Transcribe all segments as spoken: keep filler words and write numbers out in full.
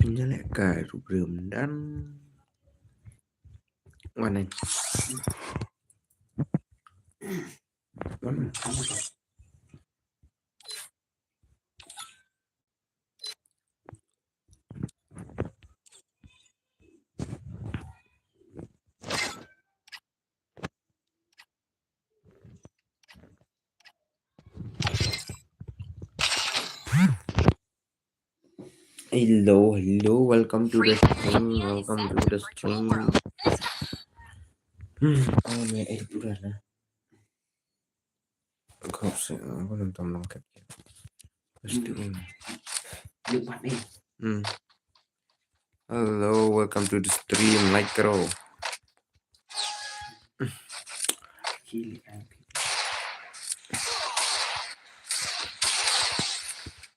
Nya leh kai ruh briew myndan. Wan ai. Hello, hello, welcome to the stream, welcome to the stream. Hmm, oh, may I put that, huh? Khop se, aku lam tam lang kat. Pasti un. Hmm. Hello, welcome to the stream, like karo.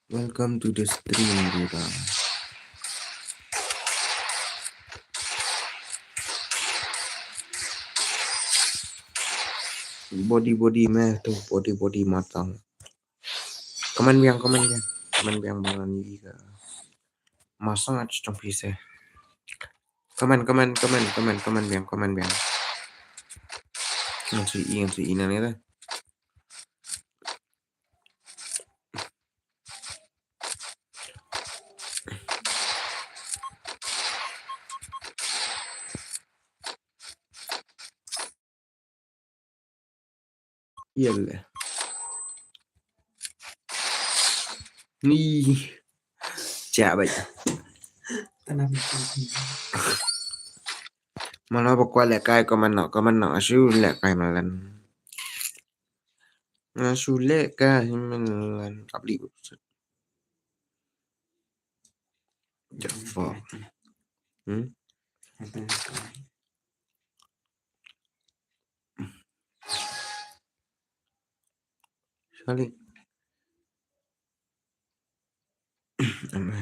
Welcome to the stream, Buddha. Body, body, meh, tu, body, body, matang. Comment biang, comment biang. Comment biang, bang, ni ka. Masang aja cong pise. Comment, comment, comment, comment, comment biang, comment biang. Ngan sui i, ngan sui i nan ni ta. Ïa le. Ni. Cha bai. Tanam. Mano ba kwah leh kai comment noh, comment noh, shu leh kai malan. Nga shu leh kai malan. Kap li. Jaffa. Hmm? Sorry. Ame.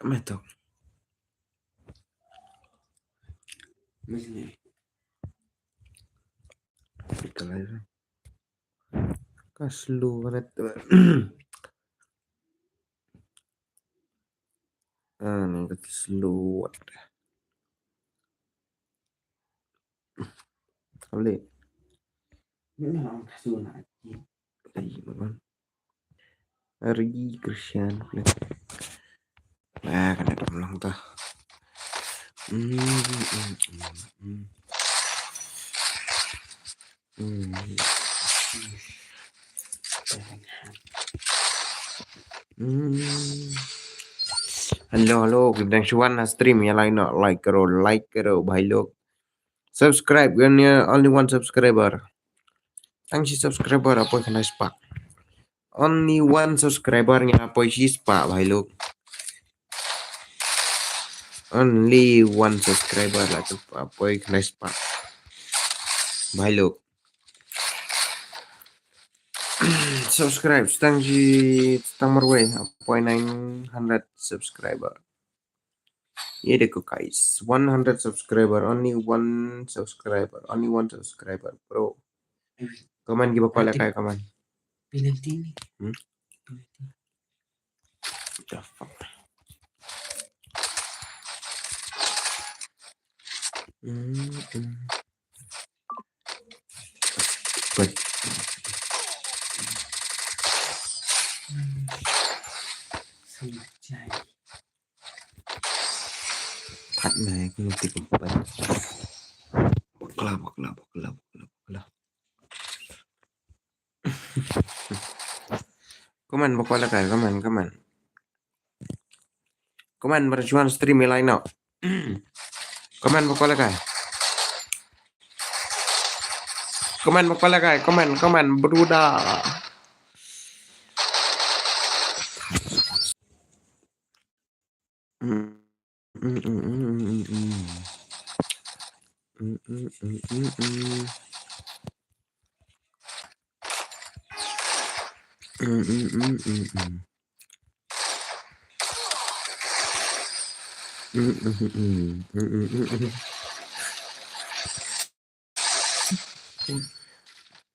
Ame tok. Ame sini. Kita lagi. Ka slow ka net. Ah, ni ka slow. Kali. Ni memang ka slow na. Ai, memang. Ari Christian. Ah, ka net long ta. Hmm, hmm, hmm, hmm. Hmm. Hmm. Hello, hello. Ki dang shu wan ha stream, ïa like noh, like karo, like karo, bhai lok. Subscribe, ngan ïa only one subscriber. Tang shi subscriber, apoi khyndai spah. Only one subscriber, ngan ïa apoi shi spah, bhai lok. Only one subscriber la tu, apoi khyndai spah. Bhai lok. Subscribe, tang shi, tang marwei, apoi nine hundred subscriber. Ye deko guys, one hundred subscriber, only one subscriber, only one subscriber, bro. Comment ki ba kwah leh kai comment. Penalty ni. Hmm? The fuck. Hmm, hmm. But Pat na, aku nanti keempat. Bakla, bakla, bakla, bakla, bakla. Comment, bakla kai, comment, comment. Comment, berjuang stream line up. Comment, bakla kai. Comment, bakla kai, comment, comment, bruda.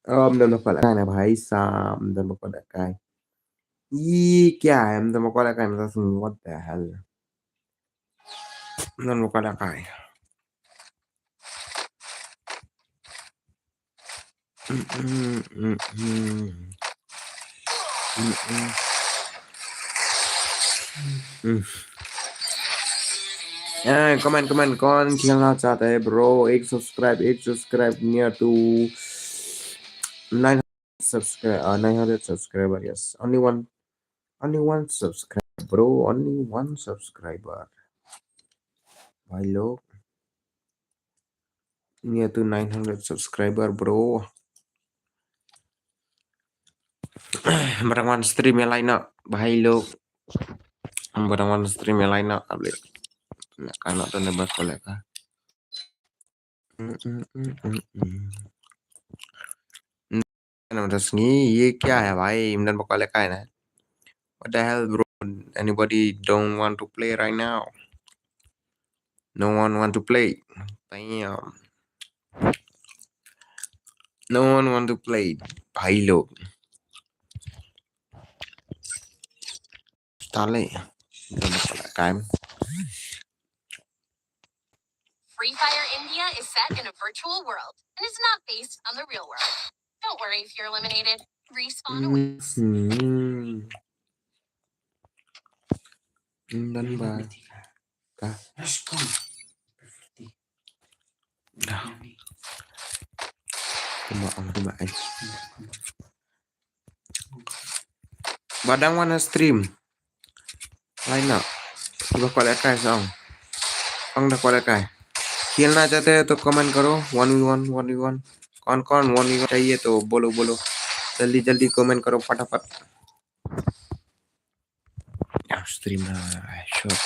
Oh, mdon ba kwah lehkai na bhai sam, mdon ba kwah lehkai. Ye kya hai, mdon ba kwah lehkai, mdon ba, what the hell. Mdon ba kwah lehkai. Mm, mm, mm, mm. Mm, mm. Mm. Eh, comment, comment, कौन खेलना चाहता है, bro? एक subscribe, एक subscribe near to nine subscribe, uh, nine hundred subscriber, yes. Only one, only one subscribe, bro. Only one subscriber. भाई लोग, near to nine hundred subscriber, bro. Ba dang wan stream ïa lai noh, bhai lok. Ba dang wan stream ïa lai noh, able. Lehkai noh, to ne bas ko lehkai. Mm, mm, mm, mm, mm. Na mata sngi, ye kya hai bhai, mdon ba kwah lehkai na. What the hell, bro? Anybody don't want to play right now? No one want to play. Damn. No one want to play. Bhai lok. Tale. Mdon ba kwah lehkai. Free Fire India is set in a virtual world and is not based on the real world. Don't worry if you're eliminated. Respawn awaits. Hmm. Mdon ba ka. Dah. Kumba ong kumba ai. Ba dang wan stream. Lai noh. Ba kwah lehkai sa ong. Ong da kwah lehkai. खेलना चाहते हैं तो comment करो, one v one, one v one. कौन कौन one v one चाहिए तो बोलो, बोलो. जल्दी जल्दी comment करो फटाफट. Stream na short.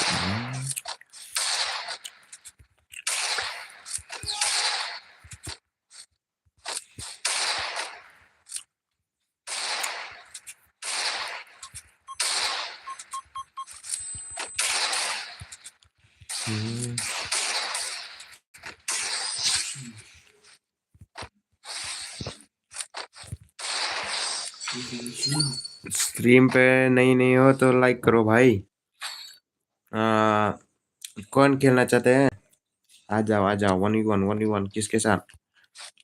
Hmm. Stream pe naye naye ho to like karo bhai. Ah, कौन खेलना चाहते हैं? आ जाओ, आ जाओ, one v one, one v one, किसके साथ?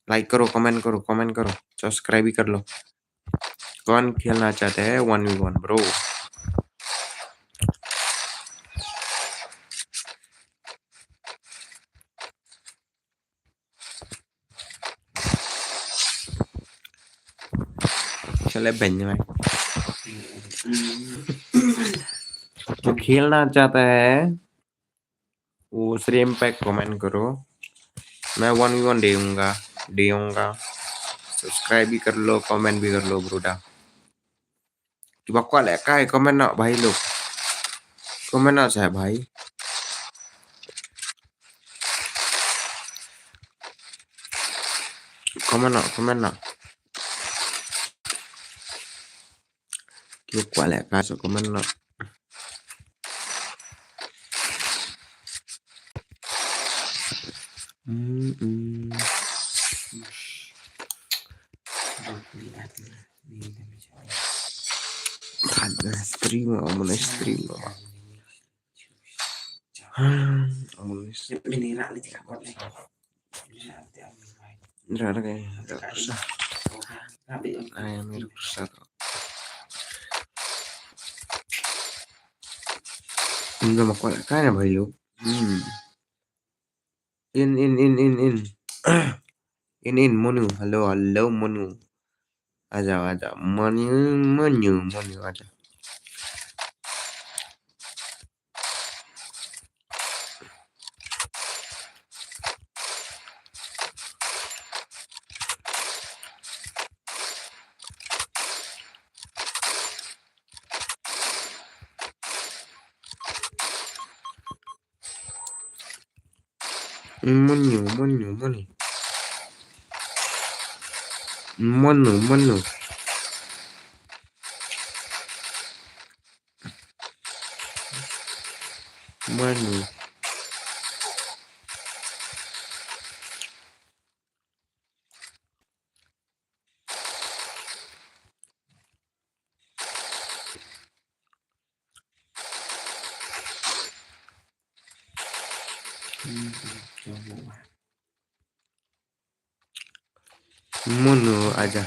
Like करो, comment करो, comment करो, subscribe भी कर लो. कौन खेलना चाहते हैं one v one, bro? चले बहन में। तो खेलना चाहता है, वो stream पे comment करो, मैं one v one देऊंगा, देऊंगा। Subscribe भी कर लो, comment भी कर लो, ब्रूडा। Kiba kwah lehkai comment noh bhai lok. Comment noh sa bhai. Comment noh, comment noh. Kiba kwah lehkai sa comment noh. Hmm, hmm. Khat na stream, ong na stream. Hmm, ong na stream. Ra ra ke, ra kursa. Ai, mira kursa to. Mdon ba kwah lehkai na bhai lok. Hmm. In, in, in, in, in. In, in, Monu. Hello, hello, Monu. Aja, aja. Monu, Monu, Monu, aja. Monu, Monu, Monu. Monu, Monu. Monu. Mono aja.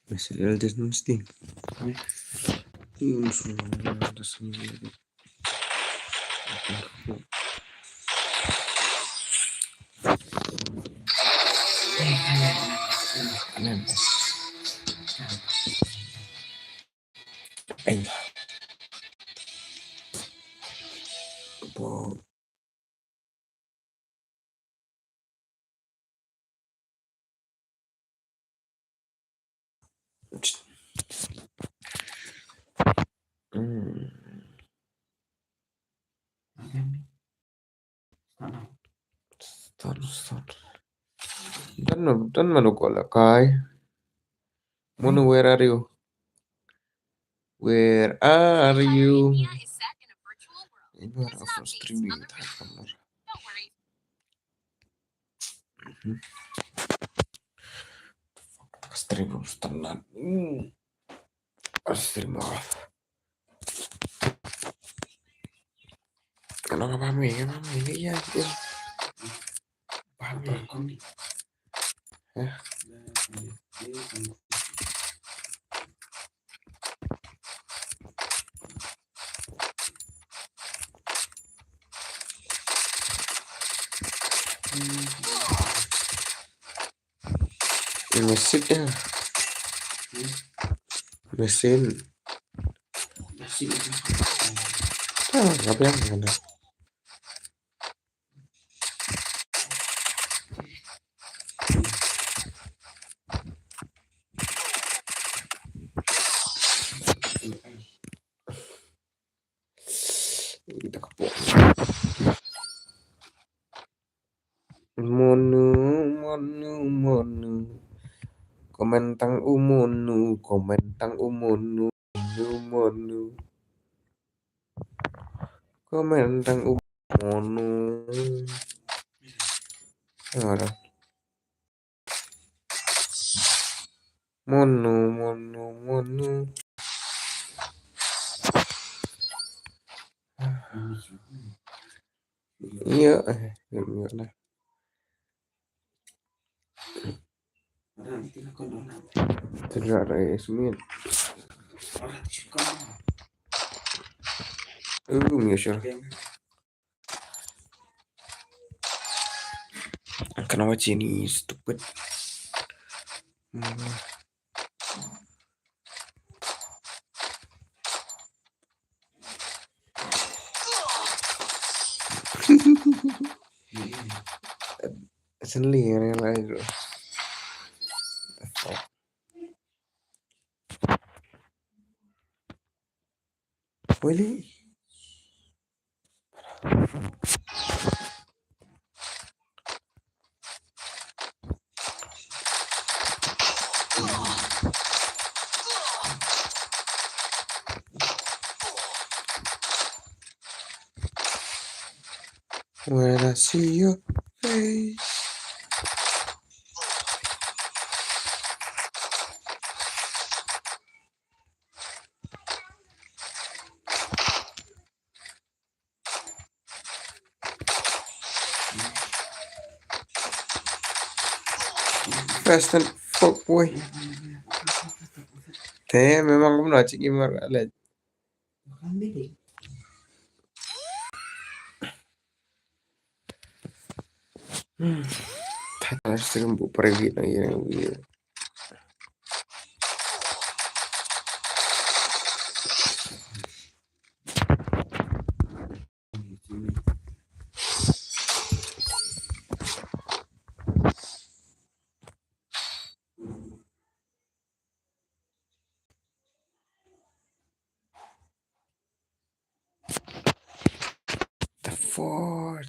Masih ada mesti. Hmm. Start, start. Don, don mano ko la kai. Mono, where are you? Where are you? Ibar of streaming. Mhm. Stream standard. Hmm. Stream off. Ano nga ba mi, nga ba mi, ya, ya. Ba mi. Ya. Mesin ya. Mesin. Ah, ngapain mana? Monu, monu, monu. Komen tang u monu, komen tang u monu, monu, monu. Komen tang u monu. Ora. Monu, monu, monu. Iya, eh, iya, iya lah. Tidak ada Ismail. Uh, iya, sure. Kenapa sini stupid? Hmm. Suddenly, yang lain tu. Really? When I see your face. Fast and fuck boy. Te memang aku nak cik gamer kat lej. Hmm. Tak ada stream bu private lagi yang video. The four.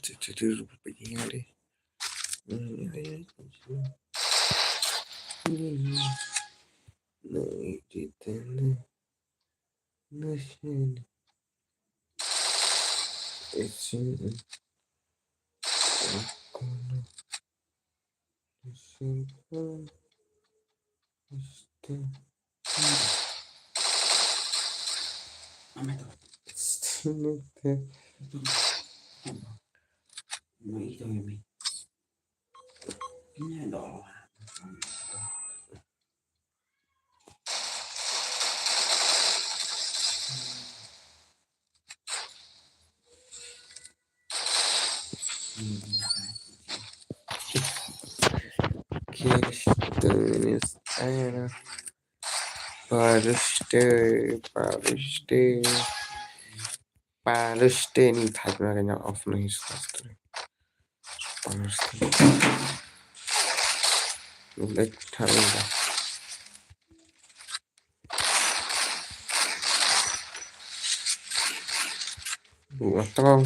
No, it didn't. Nothing. It's in. Simple. It's the. Stinete. No, ito yumi. Ini ada. Kishte minister. Barishte, barishte. Barishte ni thaj ma kanya off nahi sastre. Barishte. Lek thaj ma. Buat tong.